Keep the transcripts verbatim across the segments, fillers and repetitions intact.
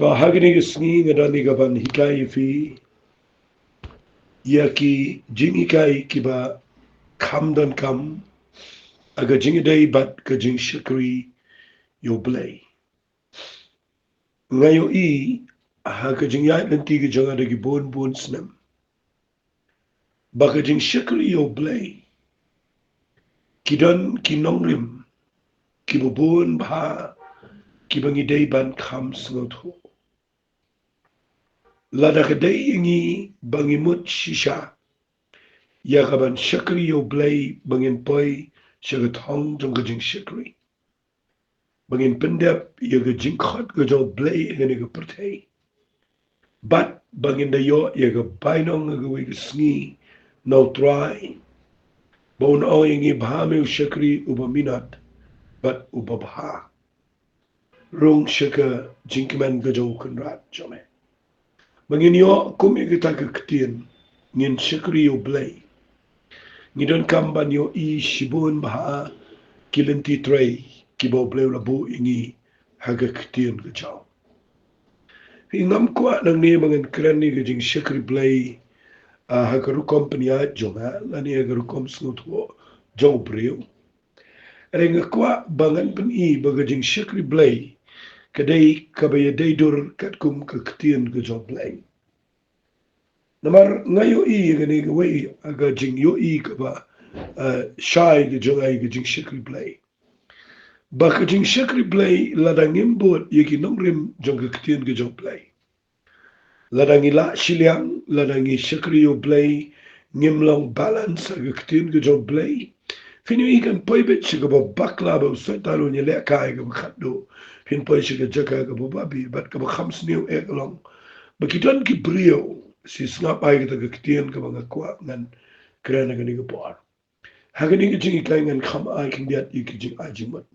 To, ha kane ka sngi nga don ïa ka ban hikai ïa phi ïa ki jinghikai kiba kham donkam ha ka jingïadei bad ka jingshakri ïa U Blei. Nga ïohi ha ka jingïaid lynti ka jong nga da ki bun bun snem ba ka jingshakri ïa U Blei ki don ki nongrim kiba bun bha kiba ngi dei ban kham sngewthuh. Lada ka dei ïa ngi ba ngi mut shisha ïa ka ban shakri ïa U Blei, ba ngin poi sha ka thong jong ka jingshakri, ba ngin pyndep ïa ka jingkhot ka jong U Blei ha kane ka pyrthei, bad ba ngin da ïoh ïa ka bainong ha kawei ka sngi na U Trai, ba un ong ïa ngi, "Bha me u shakri uba minot bad uba bha. Rung sha ka jingkmen ka jong U Kynrad jong me." Ba ngin ïoh kum ïa kata ka ktien, ngin shakri ïa U Blei. Ngi donkam ban ïohi shibun bha ki lynti trei kiba U Blei u la buh ïa ngi ha ka ktien ka jong. Phi, ngam kwah nangne ba ngan kren ïa ka jingshakri Blei, ah, ha ka rukom pynïaid jong nga lane ha ka rukom sngewthuh jong u briew. Hynrei nga kwah ba ngan pyni ba ka jingshakri Blei ka dei kaba ïadei dur katkum ka ktien ka jong U Blei. Namar nga ïohi ïa kane kawei ka jingïohi kaba, eh, shai ka jong nga ïa ka jingshakri Blei. Ba ka jingshakri Blei, lada ngim bud ïa ki nongrim jong ka ktien ka jong U Blei, lada ngi lah shiliang, lada ngi shakri ïa U Blei, ngim long balance ha ka ktien ka jong U Blei, phin ïohi kan poi beit sha kaba bakla, ba u Soitan un ïalehkai kaba khatduh, phin poi sha ka jaka kaba babe bad kaba kham sniew eh ka long ba ki don ki briew, shisngap ai kata ka ktien kaba nga kwah ngan kren ha kane ka por. Ha kane ka jinghikai ngan kham ai khyndiat ïa ki jingai jingmut.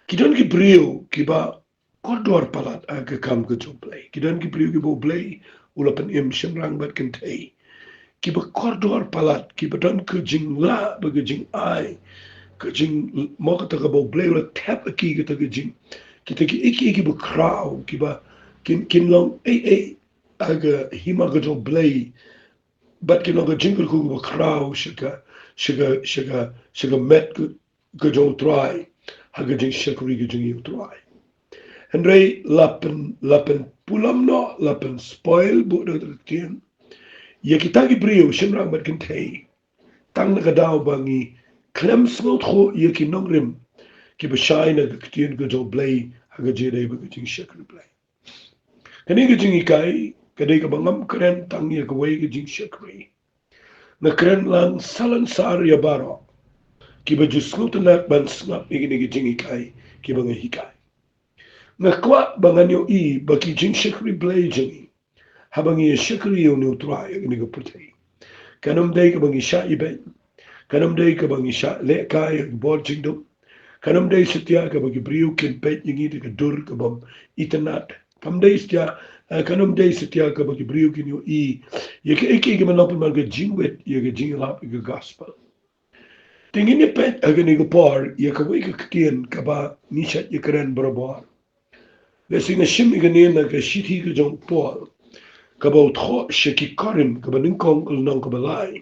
Ki don ki briew kiba kordor palat ha ka kam ka jong U Blei. Ki don ki briew kiba U Blei u la pynim shynrang bad kynthei, kiba kordor palat, kiba don ka jinglah bad ka jingai, ka jing, mo kata kaba U Blei u la thep ha ki kata ka jing, kita ki ei ki ei kiba khraw, kiba kin, kin long ei ei ha ka hima ka jong U Blei, bad kin long ka jingkyrkhu kaba khraw sha ka, sha ka, sha ka, sha ka met ka, ka jong U Trai ha ka jingshakri ka jong U Trai. Hynrei la pyn, la pynpulom noh, la pynspoil buh da ka ktien ïa kita ki briew shynrang bad kynthei, tang na ka daw ba ngi khlem sngewthuh ïa ki nongrim kiba shai na ka ktien ka jong U Blei ha ka jingïadei bad ka jingshakri Blei. Kane ka jinghikai ka dei kaba ngam kren tang ïa kawei ka jingshakri. Nga kren lang salonsar ïa baroh kiba ju sngewtynnat ban sngap ïa kane ka jinghikai kiba nga hikai. Nga kwah ba ngan ïohi ba ki jingshakri Blei jong ngi, haba ngi ïa shakri ïa une U Trai ha kane ka pyrthei, kan ym dei kaba ngi shah ibeiñ, kan ym dei kaba ngi shah lehkai ha ka bor jingdum, kan ym dei satia kaba ki briew kin peit ïa ngi da ka dur kaba ym itynnad, kan ym dei satia, eh, kan ym dei satia kaba ki briew kin ïohi ïa kaei kaei kaba nongpynban ka jingwit, ïa ka jingïalap ïa ka gospel. Te ngin ïa peit ha kane ka por ïa kawei ka ktien kaba ngi shait ïa kren barabor. Lehse nga shim ïa kane na ka shithi ka jong u Paul kaba u thoh sha ki Korinth, kaba nyngkong, ka lynnong kaba lai.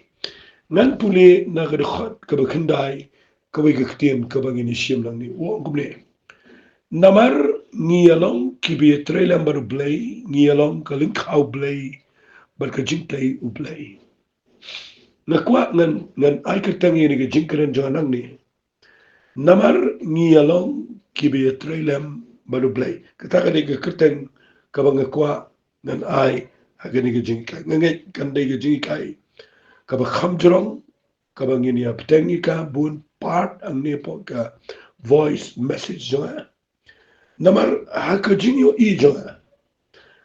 Ngan pule na ka dkhot kaba khyndai, kawei ka ktien kaba ngin ïa shim nangne. U ong kumne: Namar ngi ïa long kiba ïatrei lem bad U Blei, ngi ïa long ka lyngkha U Blei bad ka jingtei U Blei. Nga kwah ngan, ngan ai kyrteng ïa kane ka jingkren jong nga nangne: Namar ngi ïa long kiba ïatrei lem bad U Blei. Kata ka dei ka kyrteng kaba nga kwah ngan ai ha kane ka jinghikai. Nga ngeit kan dei ka jinghikai kaba kham jrong, kaba ngin ïa bteng ïa ka bun part hangne hapoh ka voice message jong nga. Namar ha ka jingïohi jong nga,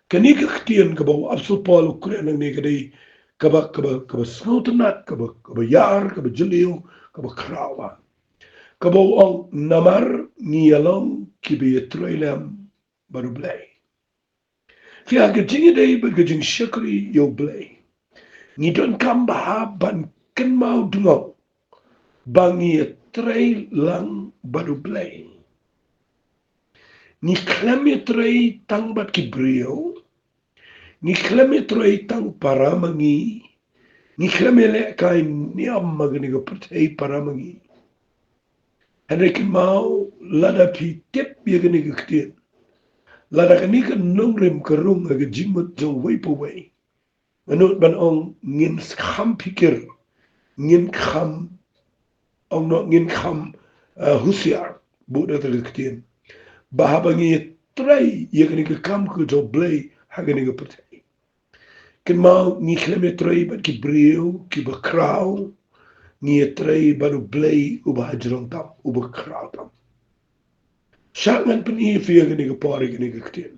kane ka ktien kaba u Apostol Paul u kren nangne ka dei kaba, kaba, kaba sngewtynnad, kaba, kaba ïar, kaba jylliew, kaba khraw. Kaba u ong: Namar ngi ïa long kiba ïatrei lem bad U Blei. Phi, ha ka jingïadei bad ka jingshakri ïa U Blei, ngi donkam bha ban kynmaw dngong ba ngi ïatrei lang bad U Blei. Ngi khlem ïatrei tang bad ki briew. Ngi khlem ïatrei tang para ma ngi. Ngi khlem ïalehkai niam ha kane ka pyrthei para ma ngi. Hynrei kynmaw, lada phi tip ïa kane ka ktien, lada kane ka nongrim ka rung ha ka jingmut jong uwei pa uwei, nga nud ban ong ngin kham phikir, ngin kham, ong noh, ngin kham, eh, husiar, bud da kata ka ktien, ba haba ngi ïatrei ïa kane ka kam ka jong U Blei ha kane ka pyrthei. Kynmaw, ngi khlem ïatrei bad ki briew kiba khraw, ngi ïatrei bad U Blei uba hajrong tam, uba khraw tam. Shah ngan pyni ïa phi ha kane ka por, ha kane ka ktien.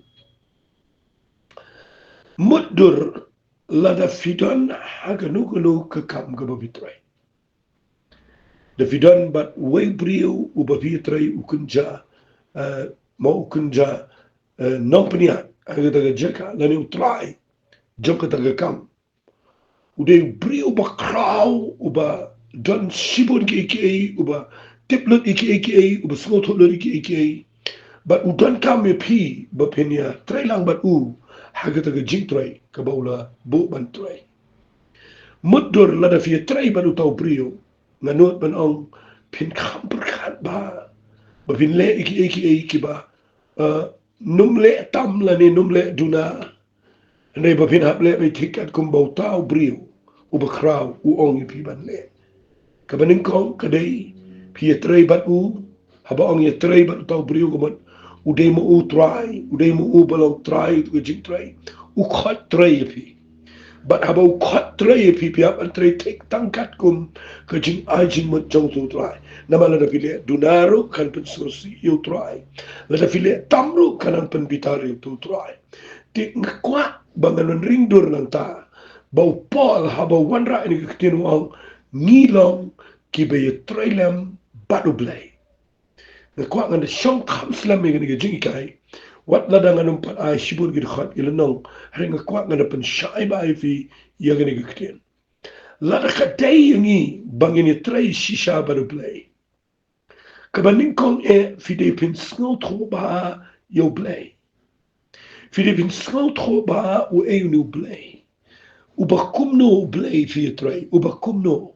Mutdur lada phi don ha kano kano ka kam kaba phi trei. Da phi don bad uwei u briew uba phi ïatrei, u kynja, eh, mo u kynja, eh, nongpynïaid ha kata ka jaka lane u trai jong kata ka kam. U dei u briew uba khraw, uba don shibun kiei kiei, uba tip lut ïa kiei kiei, uba sngewthuh lut ïa kiei kiei. Bad u donkam ïa phi ba phin ïatrei lang bad u ha kata ka jingtrei kaba u la buh ban trei. Mutdur lada phi ïatrei bad uta u briew, nga nud ban ong phin kham pyrkhat bha ba phin leh ïa kiei kiei kiba, eh, nym leh tam lane nym leh duna. Hynrei ba phin hap leh beit thik katkum ba uta u briew uba khraw u ong ïa phi ban leh. Kaba nyngkong ka dei phi ïatrei bad u. Haba ong ïatrei bad uta u briew, ka mut u dei ma u trai, u dei ma u ba long trai uta ka jingtrei. U khot trei ïa phi. Bad haba u khot trei ïa phi, phi hap ban trei thik tang katkum ka jingai jingmut jong uta u trai. Namar lada phi leh duna ruh kan pynsngewsih ïa u trai. Lada phi leh tam ruh kan nang pynbitar ïa uta u trai. Te nga kwah ba ngan wan ring dur nangta ba u Paul haba u wanrah ïa kane ka ktien u ong ngi long kiba ïatrei lem bad U Blei. Nga kwah ngan da shong kham slem ïa kane ka jinghikai. Wat lada ngan ym pat ai shibun ki dkhot ki lynnong, hynrei nga kwah ngan da pynshai bha ïa phi ïa kane ka ktien. Lada ka dei ïa ngi ba ngin ïatrei shisha bad U Blei, kaba nyngkong eh phi dei phin sngewthuh bha ïa U Blei. Phi dei phin sngewthuh bha uei une U Blei. Uba kumno U Blei phi ïatrei, uba kumno.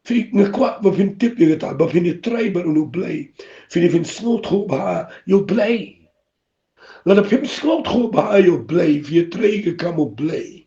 Phi, nga kwah ba phin tip ïa kata, ba phin ïatrei bad une U Blei, phi dei phin sngewthuh bha ïa U Blei. Lada phim sngewthuh bha ïa U Blei, phi ïatrei ka kam U Blei,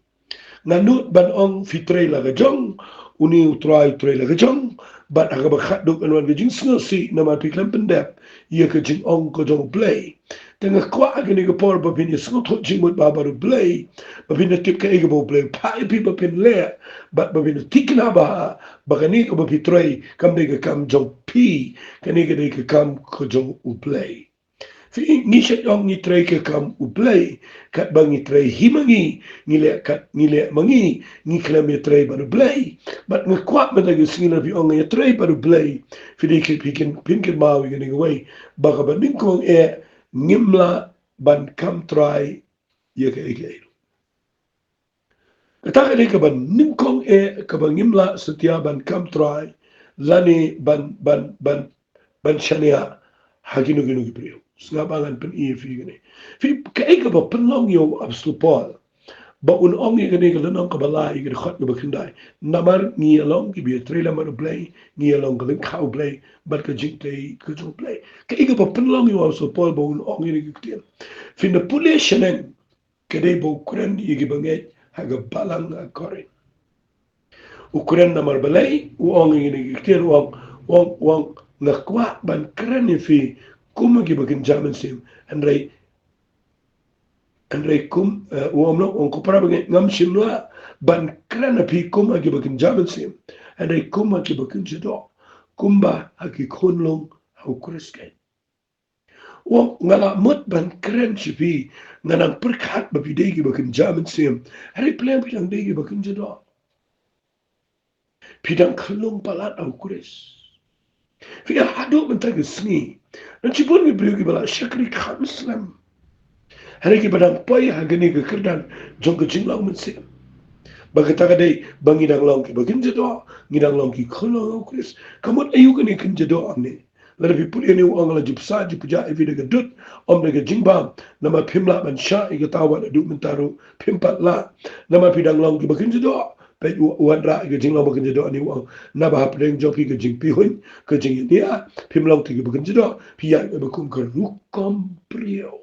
nga nud ban ong phi trei la ka jong, une u trai u trei la ka jong, bad ha kaba khatduh kan wan ka jingsngewsih namar phi khlem pyndep ïa ka jingong ka jong U Blei. Te nga kwah ha kane ka por ba phin ïasngewthuh jingmut bha bad U Blei, ba phin da tip kaei kaba U Blei u phah ïa phi ba phin leh, bad ba phin da thikna bha ba kane kaba phi trei kam dei ka kam jong phi, kane ka dei ka kam ka jong U Blei. Phi, ngi shait ong ngi trei ka kam U Blei katba ngi trei hi ma ngi, ngi leh kat, ngi leh ma ngi, ngi khlem ïatrei bad U Blei. Bad nga kwah mynta ka sngi lada phi ong nga ïatrei bad U Blei, phi dei ki, phi kin, phin kynmaw ïa kane kawei, ba kaba nyngkong eh ngim lah ban kam trai ïa kaei kaei. Kata ka dei kaba nyngkong eh kaba ngim lah satia ban kam trai lane ban, ban, ban, ban shaniah ha kino kino ki briew. Sngap, ngan pyni ïa phi kane. Phi, kaei kaba pynlong ïa u Apostol Paul ba un ong ïa kane ka lynnong kaba lai, ïa ka dkhot kaba khyndai? Namar ngi ïa long kiba ïatrei lem bad U Blei, ngi ïa long ka lyngkha U Blei bad ka jingtei ka jong U Blei. Kaei kaba pynlong ïa u Apostol Paul ba un ong ïa kane ka ktien? Phin da pule shaneng, ka dei ba u kren ïa kiba ngeit ha ka balang ha Korinth. U kren namar balei? U ong ïa kane ka ktien, u ong, u ong, u ong, nga kwah ban kren ïa phi kum ha kiba kynja mynsiem, hynrei, hynrei kum, eh, u ong noh, u ong, ko para bangeit, ngam shym lah ban kren ha phi kum ha kiba kynja mynsiem, hynrei kum ha kiba kynja doh, kumba ha ki khunlung ha U Khrist. U ong, nga la mut ban kren sha phi, nga nang pyrkhat ba phi dei kiba kynja mynsiem, hynrei phi la, phi dang dei kiba kynja doh. Phi dang khyllung palat ha U Khrist. Phi, haduh mynta ka sngi don shibun ki briew kiba la shakri kham slem, hynrei kiba dang poi ha kane ka kyrdan jong ka jinglong mynsiem. Ba kata ka dei ba ngi dang long kiba kynja doh, ngi dang long ki khunlung ha U Khrist. Ka mut aïu kane kynja doh hangne? Lada phi pule ïa une u ong, la ju bsa ju pjah ïa phi da ka dud, ym da ka jingbam. Namar phim lah ban shah ïa kata, wat haduh mynta ruh phim pat lah. Namar phi dang long kiba kynja doh. Peit, u, u wanrah ïa ka jinglong ba kynja doh, une u ong. Naba hapdeng jong phi ka jingpihuiñ, ka jingïania, phim long te kiba kynja doh, phi ïaid katba kum ka rukom briew.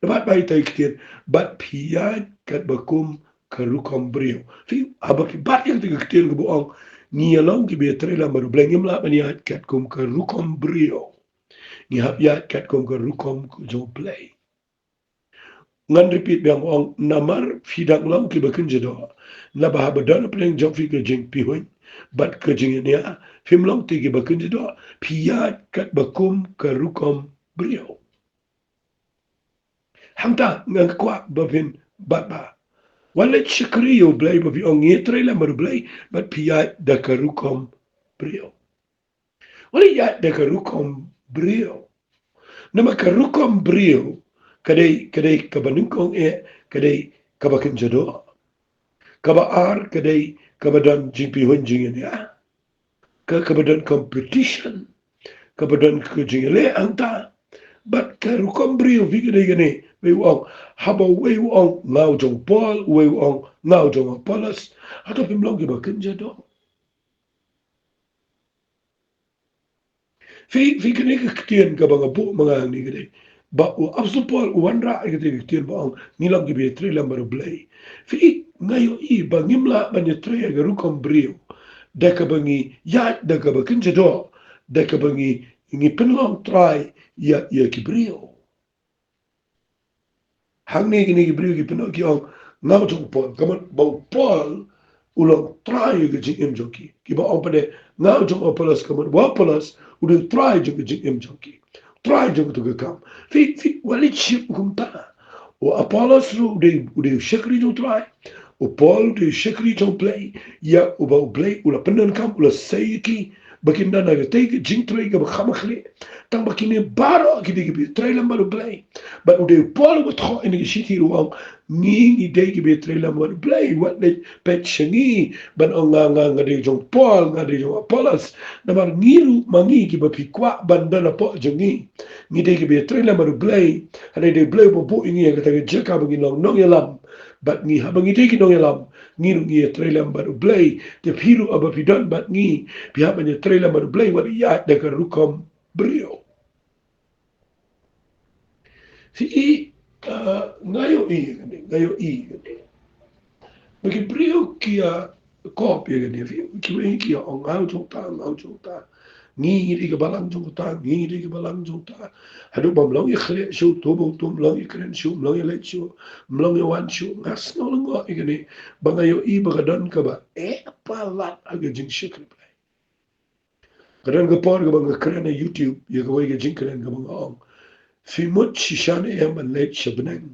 Naba bad ïa kata ka ktien, bad phi ïaid katba kum ka rukom briew. Phi, haba phi bat ïa kata ka ktien kaba ong, ngi ïa long kiba ïatrei lem bad U Blei, ngim lah ban ïaid katkum ka rukom briew. Ngi hap ïaid katkum ka rukom jong U Blei. Ngan repeat biang, ong, namar phi dang long kiba kynja doh. Naba haba don hapdeng jong phi ka jingpihuiñ bad ka jingïania, phim long te kiba kynja doh, phi ïaid katba kum ka rukom briew. Hangta nga kwah ba phin bat ba, wat leit shakri ïa U Blei, ba phi ong ngi ïatrei lem bad U Blei, bad phi ïaid da ka rukom briew. Wat leit ïaid da ka rukom briew. Namar ka rukom briew ka dei, ka dei kaba nyngkong eh, ka dei kaba kynja doh. Kaba ar ka dei kaba don jingpihuiñ jingïania. Ka, kaba don competition. Kaba don ka jingïaleh hangta. Bad ka rukom briew phi ka dei kane, uwei u ong, haba uwei u ong nga u jong u Paul, uwei u ong nga u jong u Apollos. Hato phim long kiba kynja doh? Phi, phi, kane ka ktien kaba nga buh ma nga hangne ka dei ba u Apostol Paul u wanrah ïa kata ka ktien ba ong ngi long kiba ïatrei lem bad U Blei. Phi, nga ïohi ba ngim lah ban ïatrei ïa ka rukom briew da kaba ngi ïaid da kaba kynja doh, da kaba ngi, ngi pynlong trai ïa, ïa ki briew. Hangne kine ki briew ki pyndonkam ki ong nga u jong u Paul, ka mut ba u Paul u long trai ïa ka jingim jong ki. Kiba ong pat de nga u jong u Apollos, ka mut ba u Apollos u dei u trai jong ka jingim jong ki, trai jong katu ka kam. Phi, phi, wat leit shim kumta. U Apollos ruh u dei, u dei u shakri jong u Trai. U Paul u dei u shakri jong U Blei, ïa uba U Blei u la pyndonkam, u la sei ïa ki ba kin don ha katei ka jingtrei kaba kham khlieh. Tang ba kine baroh ki dei kiba ïatrei lem bad U Blei. Bad u dei u Paul uba thoh ïa kane ka shithi ruh u ong ngi, ngi dei kiba ïatrei lem bad U Blei. Wat leit peit sha ngi ban ong nga, nga, nga dei jong u Paul, nga dei jong u Apollos. Namar ngi ruh ma ngi kiba phi kwah ban don hapoh jong ngi, ngi dei kiba ïatrei lem bad U Blei. Hynrei dei U Blei uba buh ïa ngi ha kata ka jaka ba ngin long nongïalam. Bad ngi, haba ngi dei ki nongïalam, ngi ruh ngi ïatrei lem bad U Blei. Te phi ruh haba phi don bad ngi, phi hap ban ïatrei lem bad U Blei, wat ïaid da ka rukom briew. Phi i, ah, nga ïohi ïa kane, nga ïohi ïa kane. Ba ki briew ki ïa kop ïa kane, phi, kiwei ki ïa ong nga u jong uta, nga u jong uta. Ngi, ngi dei ka balang jong uta, ngi, ngi dei ka balang jong uta. Haduh ba ym long ïa khleh shuh uto bad uto, ym long ïa kren shuh, ym long ïa leit shuh, ym long ïa wan shuh. Nga sngew lyngngoh ïa kane, ba nga ïohi ba ka don kaba eh palat ha ka jingshakri Blei. Ka don ka por kaba nga kren ha YouTube ïa kawei ka jingkren kaba nga ong, phi mut shisha ne em ban leit sha bneng?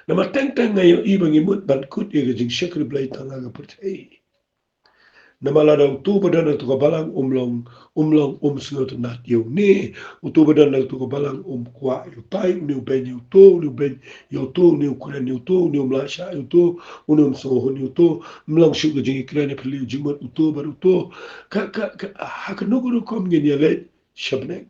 Namar teng teng nga ïohi ba ngi mut ban kut ïa ka jingshakri Blei tang ha ka pyrthei. Namar lada uto ba don ha kato ka balang um long, um long, um sngewtynnat ïa une, uto ba don ha kato ka balang um kwah ïa utai, une u beiñ ïa uto, une u beiñ ïa uto, une u kren ïa uto, une um lah shah ïa uto, une um sngewhun ïa uto, ym long shuh ka jingïakren ïaphylliew jingmut uto bad uto. Ka, ka, ka, ha kano ka rukom ngin ïaleit sha bneng?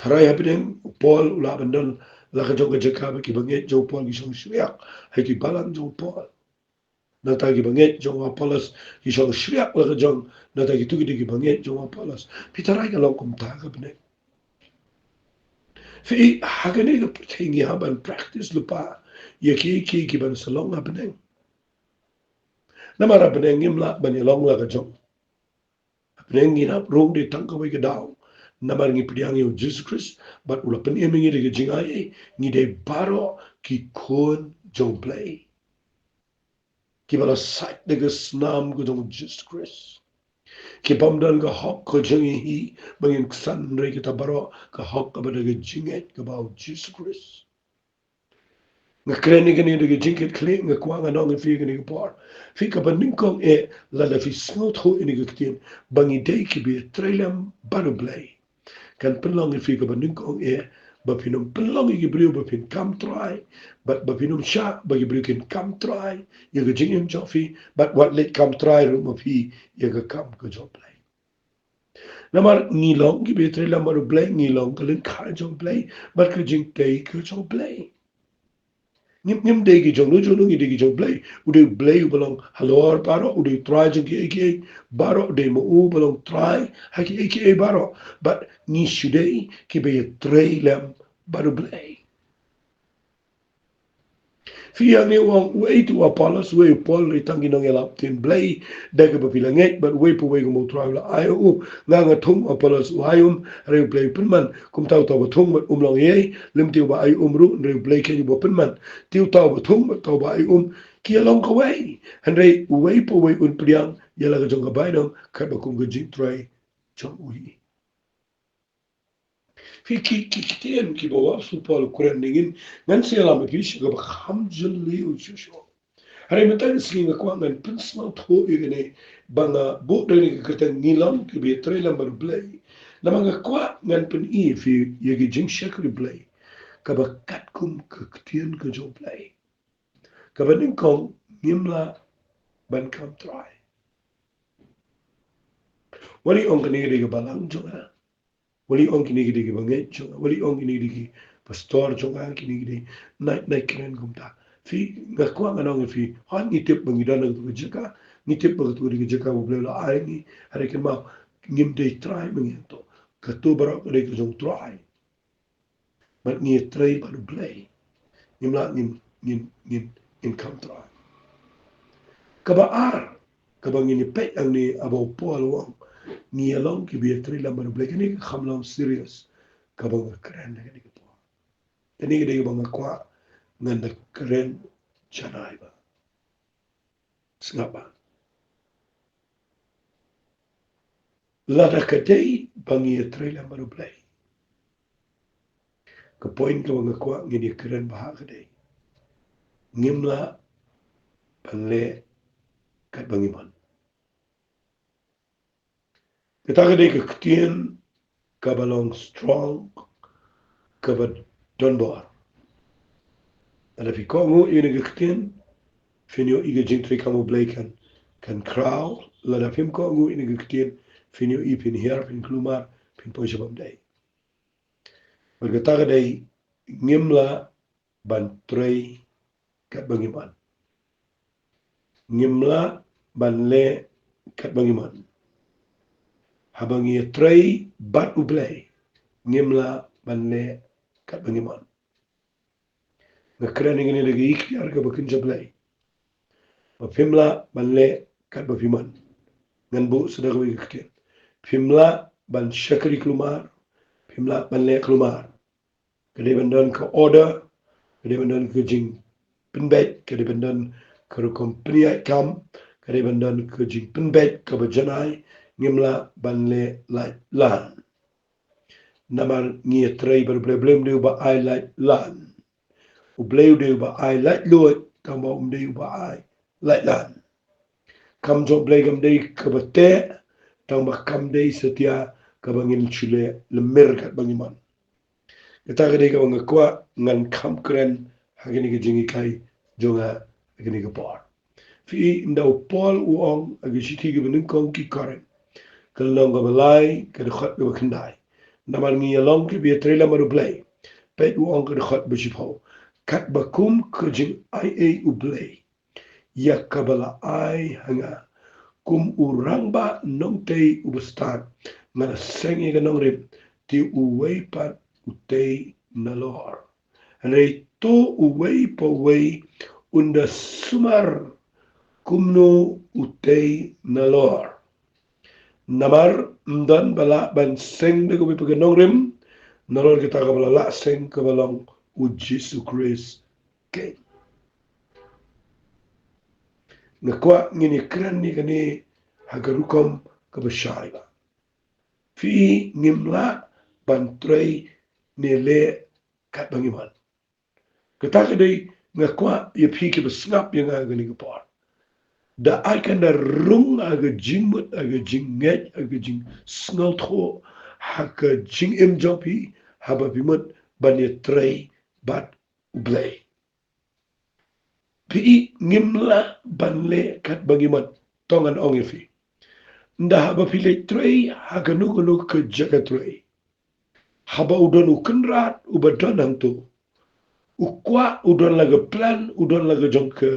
Tharai ha bneng u Paul u lah ban don la ka jong ka jaka ba ki bangeit jong u Paul ki shong shriak ha ki balang jong u Paul. Nangta ki bangeit jong u Apollos ki shong shriak la ka jong, nangta kito ki dei ki bangeit jong u Apollos. Phi tharai ka long kumta ka bneng? Phi, ha kane ka pyrthei ngi hap ban practice lypa ïa kiei kiei ki ban sa long ha bneng. Namar ha bneng ngim lah ban ïalong la ka jong. Ha bneng ngin hap rung dei tang kawei ka daw. Namar ngi pdiang ïa u Jisu Khrist bad u la pynim ïa ngi da ka jingai, ngi dei baroh ki khun jong u Blei, kiba la sait da ka snam ka jong u Jisu Khrist, ki bym don ka hok ka jong ngi hi ba ngin ksan, hynrei kita baroh ka hok kaba da ka jingngeit kaba ha u Jisu Khrist. Nga kren ïa kane da ka jingkitkhlieh, nga kwah ngan ong ïa phi kane ka por. Phi, kaba nyngkong eh, lada phi sngewthuh ïa kane ka ktien ba ngi dei kiba ïatrei lem bad U Blei, kan pynlong ïa phi kaba nyngkong eh ba phin ym pynlong ïa ki briew ba phin kam trai, bad ba phin ym shah ba ki briew kin kam trai ïa ka jingim jong phi, bad wat leit kam trai ruh ma phi ïa ka kam ka jong U Blei. Namar ngi long kiba ïatrei lem bad U Blei, ngi long ka lyngkha jong U Blei, bad ka jingtei ka jong U Blei. Ngim, ngim dei ki jong u jong u, ngi dei ki jong U Blei. U dei U Blei uba long halor baroh, u dei Trai jong kiei kiei baroh, u dei ma u ba long Trai ha kiei kiei baroh. Bad ngi shu dei kiba ïatrei lem bad U Blei. Phi ïa ngi u ong, uei te u Apollos, uei u Paul, hynrei tang ki nongïalap ktien Blei da kaba phi la ngeit, bad uwei pa uwei kumba U Trai u la ai ha u. Nga nga thung, u Apollos u ai um, hynrei U Blei u pynman. Kumta uta uba thung bad um long ei ei, lym te uba ai um ruh, hynrei U Blei keiñ uba pynman. Te uta uba thung bad uta uba ai um, ki ïa long kawei, hynrei uwei pa uwei un pdiang ïa la ka jong ka bainong katba kum ka jingtrei jong u hi. Phi, ki, ki ktien kiba u Apostol Paul u kren na ngin, ngan sa ïalam ïa phi sha kaba kham jylliew shuh shuh. Hynrei mynta ka sngi nga kwah ngan pynsngewthuh ïa kane, ba nga buh da kane ka kyrteng, ngi long kiba ïatrei lem bad U Blei. Namar nga kwah ngan pyni ïa phi ïa ki jingshakri Blei kaba katkum ka ktien ka jong U Blei. Kaba nyngkong, ngim lah ban kam trai. Wat ong kane ka dei ka balang jong nga. Wat ong kine ki dei ki bangeit jong nga, wat ong kine ki dei ki pastor jong nga, kine ki dei, nai, nai kren kumta. Phi, nga kwah ngan ong ïa phi, hooid ngi tip ba ngi don ha katu ka jaka, ngi tip ba katu ka dei ka jaka ba U Blei u la ai ngi, hynrei kynmaw, ngim dei trai ma ngi hangto. Katu baroh ka dei ka jong U Trai. Bad ngi ïatrei bad U Blei. Ngim lah ngin, ngin, ngin, ngin kam trai. Kaba ar, kaba ngin ïa peit hangne, haba u Paul u ong, ngi ïa long kiba ïatrei lem bad U Blei, kane ka kham long serious kaba nga kren ha kane ka por. Kane ka dei kaba nga kwah ngan da kren janai bha. Sngap bha. Lada ka dei ba ngi ïatrei lem bad U Blei, ka point kaba nga kwah ngin ïa kren bha ka dei, ngim lah ban leh katba ngi mon. Kata ka dei ka ktien kaba long strong, kaba don bor. Lada phi kohnguh ïa kane ka ktien, phin ïohi ka jingtrei kam U Blei kan, kan khraw. Lada phim kohnguh ïa kane ka ktien, phin ïohi phin hiar, phin kulmar, phin poi sha bym dei. Bad kata ka dei, ngim lah ban trei katba ngi mon. Ngim lah ban leh katba ngi mon. Haba ngi ïatrei bad U Blei, ngim lah ban leh katba ngi mon. Nga kren ïa kane da ka iktiar kaba kynja Blei, ba phim lah ban leh katba phi mon. Ngan buh sa da kawei ka ktien. Phim lah ban shakri kulmar, phim lah ban leh kulmar. Ka dei ban don ka order, ka dei ban don ka jingpynbeit, ka dei ban don ka rukom pynïaid kam, ka dei ban don ka jingpynbeit kaba janai, ngim lah ban leh lait lan. Namar ngi ïatrei bad U Blei, U Blei um dei uba ai lait lan. U Blei u dei uba ai laitluid, tangba um dei uba ai lait lan. Kam jong U Blei kam dei kaba teh, tangba kam dei satia kaba ngin shu leh lymmer katba ngi mon. Kata ka dei kaba nga kwah ngan kham kren ha kane ka jinghikai jong nga ha kane ka por. Phi i ynda u Paul u ong ha ka shithi kaba nyngkong ki Korinth, ka lynnong kaba lai, ka dkhot kaba khyndai. Namar ngi ïa long kiba ïatrei lem bad U Blei. Peit u ong ka dkhot ba shiphew. Katba kum ka jingaiei U Blei ïa kaba la ai ha nga kum u rangbah nongtei uba stad, nga la seng ïa ka nongrim, te uwei pat u tei nalor. Hynrei to uwei pa uwei un da sumar kumno u tei nalor. Namar ym don ba lah ban seng da kawei pat ka nongrim nalor kata kaba la lah seng, kaba long U Jisu Khrist keiñ. Nga kwah ngin ïa kren ïa kane ha ka rukom kaba shai bha. Phi i ngim lah ban trei ne leh katba ngi mon. Kata ka dei nga kwah ïa phi kiba sngap ïa nga ha kane ka por. Da ai kan da rung ha ka jingmut, ha ka jingngeit, ha ka jingsngewthuh, ha ka jingim jong phi, haba phi mut ban ïatrei bad U Blei. Phi i, ngim lah ban leh katba ngi mon, to ngan ong ïa phi. Ynda haba phi leit trei ha kano kano ka jaka trei, haba u don u kynrad uba don hangto, u kwah u don la ka plan, u don la ka jong ka,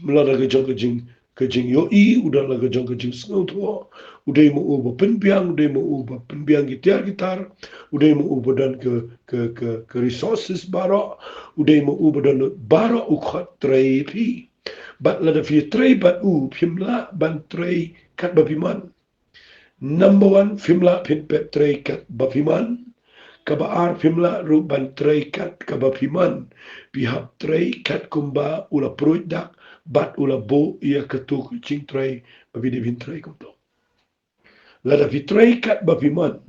la ka jong ka jing, ka jingïohi, u don la ka jong ka jingsngewthuh, u dei ma uba pynbiang, u dei ma uba pynbiang ki tiar ki tar, u dei ma uba don ka, ka, ka, ka resources baroh, u dei ma uba don baroh, u khot trei phi. Bad lada phi trei bad u, phim lah ban trei katba phi mon. Number one, phim lah phin pep trei katba phi mon. Kaba ar, phim lah ruh ban trei kat kaba phi mon. Phi hap trei kat kumba u la pruid dak bad u la buh ïa kato ka jingtrei ba phi dei phin trei kumto. Lada phi trei katba phi mon,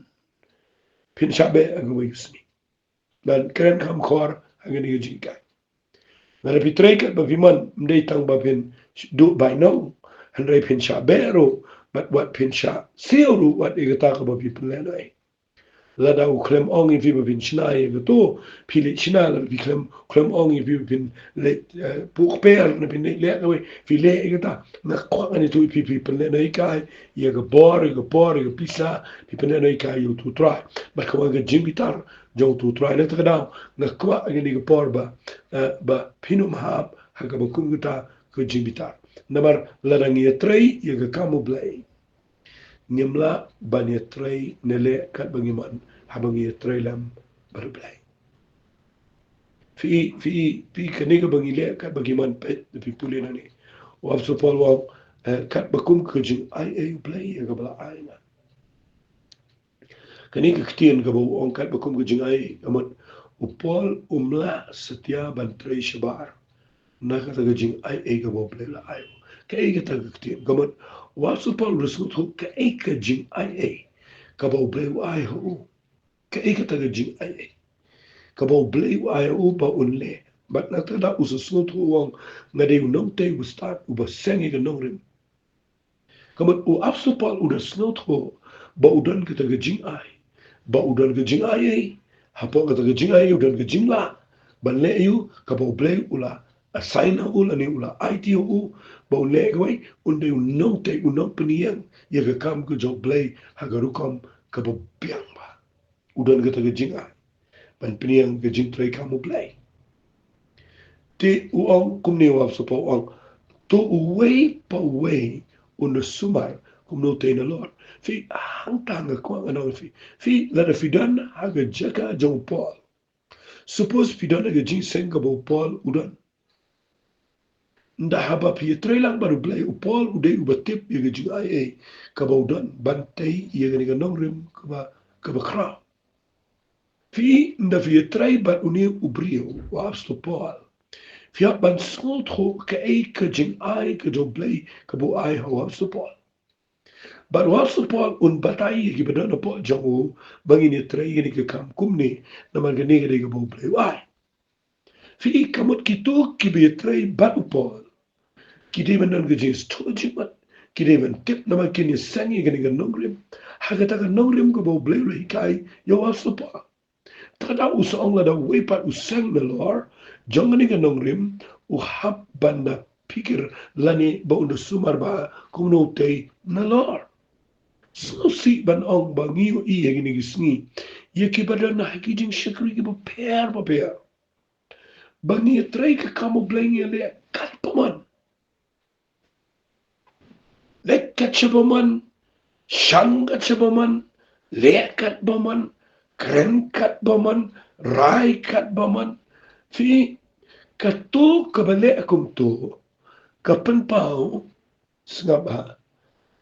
phin shah beh ha kawei ka sngi. Ban kren kham khor ha kane ka jinghikai. Lada phi trei katba phi mon, ym dei tang ba phin duh bainong, hynrei phin shah beh ruh, bad wat phin shah siew ruh wat ïa kata kaba phi pynlehnohei. Lada u khlem ong ïa phi ba phin shna ïa kato, phi leit shna, lada phi khlem, khlem ong ïa phi ba phin leit, eh, pur kper, lada phin leit leh kawei, phi leh ïa kata. Nga kwah ngan ïathuh ïa phi, phi pynlehnohei kai ïa ka bor, ïa ka por, ïa ka pisa, phi pynlehnohei kai ïa uto u trai. Bad ka wan ka jingbitar jong uto u trai. Na kata ka daw nga kwah ha kane ka por ba, eh, ba phin ym hap ha kaba kum kata ka jingbitar. Namar lada ngi ïatrei ïa ka kam U Blei, ngim lah ban ïatrei ne leh katba ngi mon haba ngi ïatrei lem bad U Blei. Phi i, phi i, phi i, kane kaba ngi leh katba ngi mon, peit, lada phi pule nangne, u Apostol Paul u ong, eh, katba kum ka jingaiei U Blei ïa kaba la ai nga. Kane ka ktien kaba u ong katba kum ka jingaiei, ka mut u Paul um lah satia ban trei shabar na kata ka jingaiei kaba U Blei u la ai. Kaei kata ka ktien? Ka mut u Apostol Paul u da sngewthuh kaei ka jingaiei kaba U Blei u ai ha u. Kaei kata ka jingaiei kaba U Blei u ai ha u ba un leh? Bad na kata ka daw u sa sngewthuh, u ong, nga dei u nongtei uba stad, uba seng ïa ka nongrim. Ka mut u Apostol Paul u da sngewthuh ba u don kata ka jingai, ba u don ka jingaiei. Hapoh kata ka jingaiei u don ka jinglah ban leh ïa u kaba U Blei u la assign ha u lane u la aiti ha u ba un leh. Kawei, un dei u nongtei, u nongpynïeng ïa ka kam ka jong U Blei ha ka rukom kaba biang bha. U don kata ka jingai ban pynïeng ka jingtrei kam U Blei. Te u ong kumne, u Apostol Paul u ong, to uwei pa uwei un da sumar kumno tei nalor. Phi, hangta nga kwah ngan ong ïa phi. Phi, lada phi don ha ka jaka jong u Paul, suppose phi don ha ka jingseng kaba u Paul u don, ynda haba phi ïatrei lang bad U Blei, u Paul u dei uba tip ïa ka jingaiei kaba u don ban tei ïa kane ka nongrim kaba, kaba khraw. Phi, ynda phi ïatrei bad une u briew, u Apostol Paul, phi hap ban sngewthuh kaei ka jingai ka jong U Blei kaba u ai ha u Apostol Paul. Bad u Apostol Paul un batai ïa kiba don hapoh jong u ba ngin ïatrei ïa kane ka kam kumne, namar kane ka dei kaba U Blei u ai. Phi i, ka mut kito kiba ïatrei bad u Paul ki dei ban don ka jingsngewthuh jingmut, ki dei ban tip namar kin ïaseng ïa kane ka nongrim ha kata ka nongrim kaba U Blei u la hikai ïa u Apostol Paul. Te ka daw u sa ong, lada uwei pat u seng nalor jong kane ka nongrim, u hap ban da phikir lane ba un da sumar ba kumno tei nalor. Sngewsih ban ong ba ngi ïohi ha kine ki sngi ïa kiba don ha ki jingshakri kiba pher bapher, ba ngi ïatrei ka kam U Blei, ngi ïaleh katba mon. Leit kat shaba mon, shang kat shaba mon, leh katba mon, kren katba mon, rai katba mon. Phi, kato kaba leh kumto ka pynpaw, sngap ha,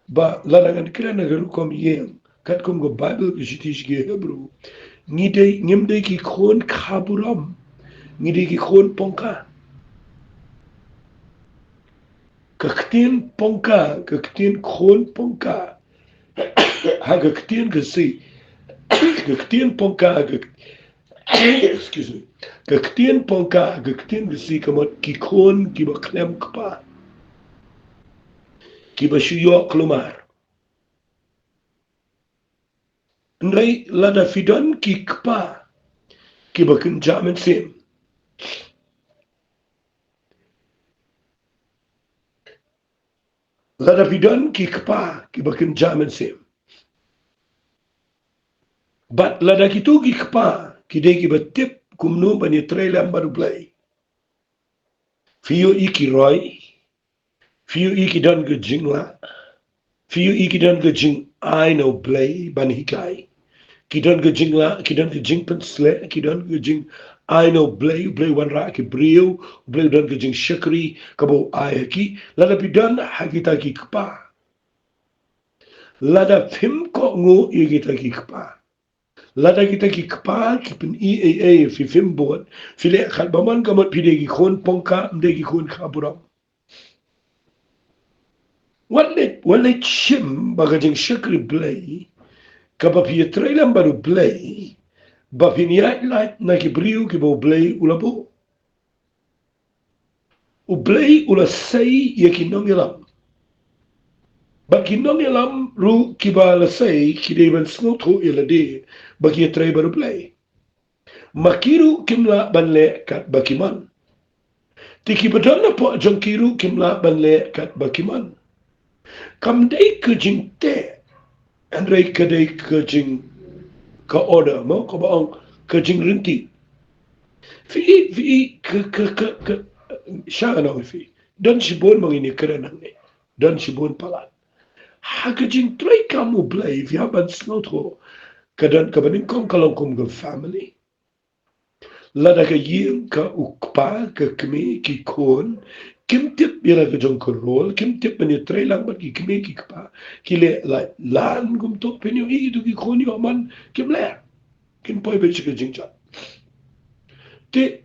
ba lada ngan kren ha ka rukom ïing, katkum ka Baibl ka shithi sha ki Hebru, ngi dei, ngim dei ki khun kha burom, ngi dei ki khun pongka. Ka ktien pongka, ka ktien khun pongka, ha ka ktien Khasi, ka ktien pongka, ka, excuse me, ka ktien pongka, ka ktien Khasi ka mut ki khun kiba khlem kpa, kiba shu ïoh kulmar. Hynrei lada phi don ki kpa, kiba kynja mynsiem. Lada phi don ki kpa kiba kynja mynsiem, bad lada kito ki kpa ki dei kiba tip kumno ban ïatreilang bad U Blei, phi ïohi ki roi, phi ïohi ki don ka jinglah, phi ïohi ki don ka jingai na U Blei ban hikai. Ki don ka jinglah, ki don ka jingpynsleh, ki don ka jingai na U Blei, U Blei u wanrah ki briew, U Blei u don ka jingshakri kaba u ai ha ki. Lada phi don ha kita ki kpa, lada phim kohnguh ïa kita ki kpa, lada kita ki kpa ki pyni ei ei, phi phim bud, phi leh katba mon ka mut phi dei ki khun pongkha, ym dei ki khun kha burom. Wat leit, wat leit shim ba ka jingshakri Blei, kaba phi ïatreilang bad U Blei, ba phin ïaid lait na ki briew kiba U Blei u la buh. U Blei u la sei ïa ki nongïalam. Bad ki nongïalam ruh kiba la sei ki dei ban sngewthuh ïa lade ba ki ïatrei bad U Blei. Ma ki ruh kim lah ban leh katba ki mon. Te kiba don hapoh jong ki ruh kim lah ban leh katba ki mon. Kam dei ka jingteh, hynrei ka dei ka jing, ka order, mo, kaba ong ka jingryntih. Phi, phi, ka, ka, ka, ka, sha ngan ong phi. Don shibun ma ngin ïakren hangne. Don shibun palat. Ha ka jingtreikam U Blei, phi hap ban sngewthuh, ka don kaba nyngkong ka long kum ka family. Lada ka ïing, ka u kpa, ka kmie, ki khun kim tip ïa la ka jong ka role, kim tip ban ïatreilang bad ki kmie ki kpa, ki leh laitlan kumto, phin ïohi kito ki khun ïoh mon kim leh, kin poi beit sha ka jingjot. Te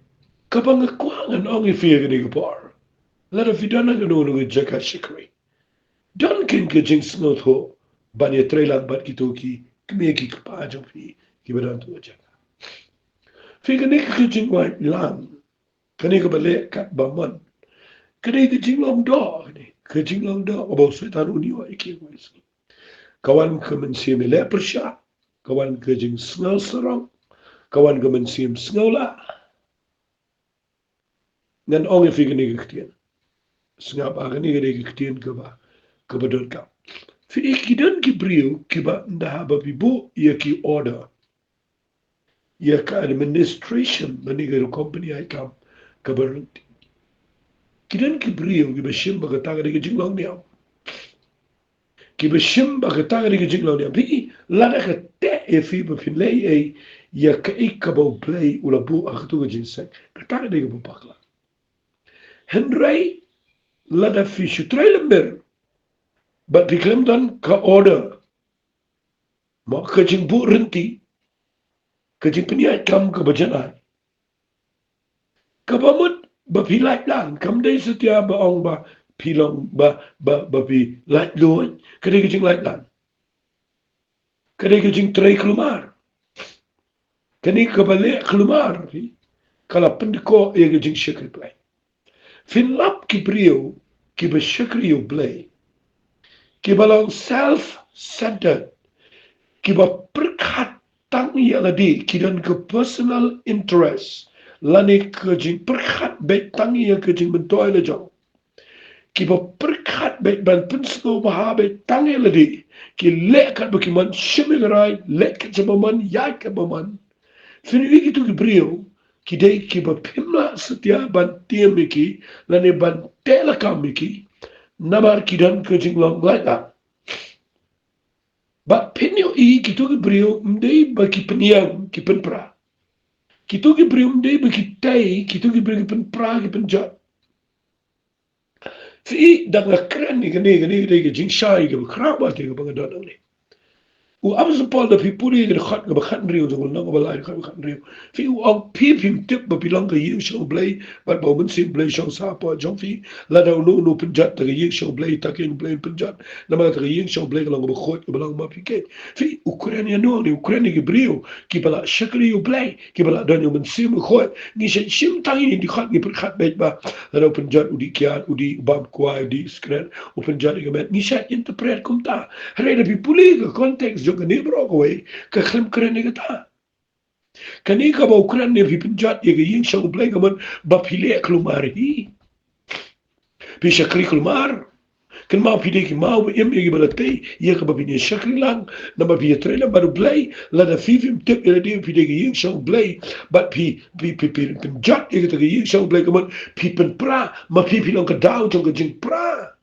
kaba nga kwah ngan ong ïa phi ha kane ka por, lada phi don ha kano kano ka jaka shakri, don kein ka jingsngewthuh ban ïatreilang bad kito ki kmie ki kpa jong phi kiba don ha kata ka jaka. Phi, kane ka jingwai lang, kane kaba leh katba mon, kane ka jinglong doh, kane ka jinglong doh kaba u Soitan un ïoh ïa ki ha kawei ka sngi. Ka wan ka mynsiem ïaleh pyrshah, ka wan ka jingsngew sarong, ka wan ka mynsiem sngewlah. Ngan ong ïa phi kane ka ktien. Sngap, ah, kane ka dei ka ktien kaba, kaba donkam. Phi, ki don ki briew kiba ynda haba phi buh ïa ki order, ïa ka administration lane ka company ai kam kaba ryntih, ki don ki briew kiba shim ba kata ka dei ka jinglong niam. Kiba shim ba kata ka dei ka jinglong niam. Phi, lada ka teh ïa phi ba phin leh ei ei ïa kaei kaba U Blei u la buh ha kato ka jingïaseng, kata ka dei kaba bakla. Hynrei lada phi shu trei lymmer bad phi khlem don ka order, mo, ka jingbuh ryntih, ka jingpynïaid kam kaba jan ai, kaba mut ba phi laitlan, kam dei satia ba ong ba phi long ba, ba, ba phi laitluid, ka dei ka jinglaitlan. Ka dei ka jingtrei kulmar. Kane kaba leh kulmar, phi, ka la pyndkoh ïa ka jingshakri Blei. Phin lap ki briew kiba shakri ïa U Blei, kiba long self-centered, kiba pyrkhat tang ïa lade, ki don ka personal interest lane ka jingpyrkhat beit tang ïa ka jingmyntoi la jong, kiba pyrkhat beit ban pynsngewbha beit tang ïa lade, ki leh katba ki mon, shim ïa ka rai, leh katba mon, ïaid katba mon. Phin ïohi kito ki briew ki dei kiba phim lah satia ban tieng ïa ki lane ban teh lakam ïa ki, namar ki don ka jinglong laitlan. Bad phin ïohi kito ki briew ym dei ba ki pynïeng, ki pynpra. Kito ki briew ym dei ba ki tei, kito ki briew ki pynpra, ki pynjot. Phi, da nga kren ïa kane, kane ka dei ka jingshai kaba khraw bha te kaba nga don hangne. U Apostol Paul, da phi pule ka dkhot kaba khathynriew jong u lynnong kaba lai, dkhot kaba khathynriew, phi, u ong, phi phim tip ba phi long ka ïing shong U Blei bad ba U Mynsiem Blei u shong shapoh jong phi? Lada uno uno u pynjot, ta ka ïing shong U Blei, ta ka ïing U Blei un pynjot. Namar ta ka ïing shong U Blei ka long kaba khuid, kaba long ma phi keiñ. Phi, u kren ïano hangne? U kren ïa ki briew kiba la shakri ïa U Blei, kiba la don ïa U Mynsiem Bakhuid. Ngi shait shim tang ïa kine ki dkhot, ngi pyrkhat beit ba lada u pynjot u dih kiad, u dih bam kwai, u dih skret, u pynjot ïa ka met. Ngi shait interpret kumta. Hynrei da phi pule ka context jong kane baroh kawei, ka khlem kren ïa kata. Kane kaba u kren ne phi pynjot ïa ka ïing shong U Blei ka mut ba phi leh kulmar hi. Phi shakri kulmar. Kynmaw phi dei ki maw ba im ïa kiba la tei ïa kaba phin ïa shakri lang. Namar phi ïa trei lang bad U Blei, lada phi phim tip ïa lade phi dei ka ïing shong U Blei. Bad phi phi phi phi pynjot ïa kata ka ïing shong U Blei ka mut phi pynpra, ma phi phi long ka daw jong ka jingpra.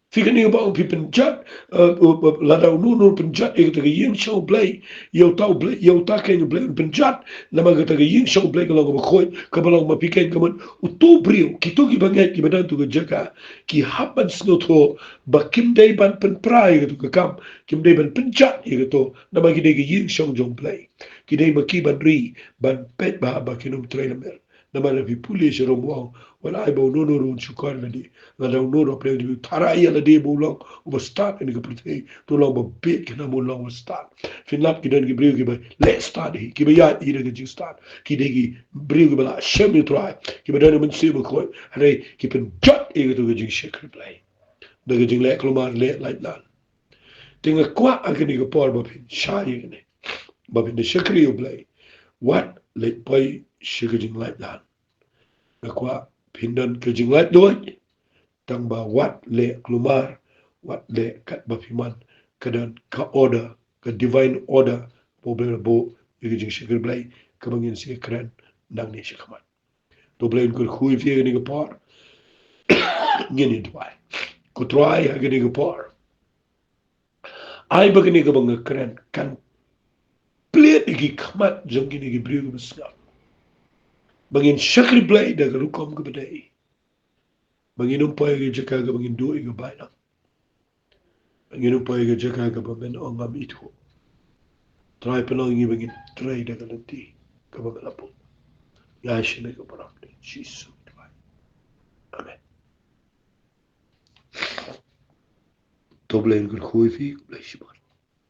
Phi kane ba ong phi pynjot, eh, uh, uh, lada uno uno pynjot ïa kata ka ïing shong U Blei, ïa uta U Blei, ïa uta keiñ U Blei un pynjot, namar kata ka ïing shong U Blei ka long kaba khuid, kaba long ma phi keiñ ka mut uto u briew, kito kiba ngeit kiba don ha kato ka jaka, ki hap ban sngewthuh ba kim dei ban pynpra ïa kato ka kam, kim dei ban pynjot ïa kato, namar ki dei ka ïing shong jong U Blei. Ki dei ma ki ban ri, ban peit bha ba kin ym trei lamler. Namar lada phi pule sharum u ong, wat ai ba uno uno ruh un shukor lade. Lada uno uno pyrshang ban tharai ïa lade ba u long uba stad ha kane ka pyrthei, to long ba bieit khnang ba un long uba stad. Phin lap ki don ki briew kiba leh stad hi, kiba ïaid hi da ka jingstad. Ki dei ki briew kiba la shem ïa U Trai, kiba don ha ka mynsiem bakhuid. Hynrei ki pynjot ïa kato ka jingshakri Blei da ka jingleh kulmar, leh laitlan. Te nga kwah ha kane ka por ba phin shai ïa kane, ba phin da shakri ïa U Blei, wat leit poi sha ka jinglaitlan. Nga kwah phin don ka jinglaitluid, tang ba wat leh kulmar, wat leh katba phi mon, ka don ka order, ka divine order ba U Blei u la buh ïa ka jingshakri Blei, kaba ngin sa ïa kren nangne shakhmat. To U Blei un kyrkhu ïa phi ha kane ka por. Ngin ïa duwai. Ko Trai, ha kane ka por, ai ba kane kaba nga kren kan plied ïa ki khmat jong kine ki briew kiba sngap, ba ngin shakri Blei da ka rukom kaba dei, ba ngin ym poi ha ka jaka kaba ngin duh ïa ka bainong, ba ngin ym poi ha ka jaka kaba men ong ngam ithuh. Trai, pynlong ïa ngi ba ngin trei da ka lynti kaba men la buh. Ïa shane ka burom jong U Jisu Trai. Amen. To U Blei un kyrkhu ïa phi, U Blei sha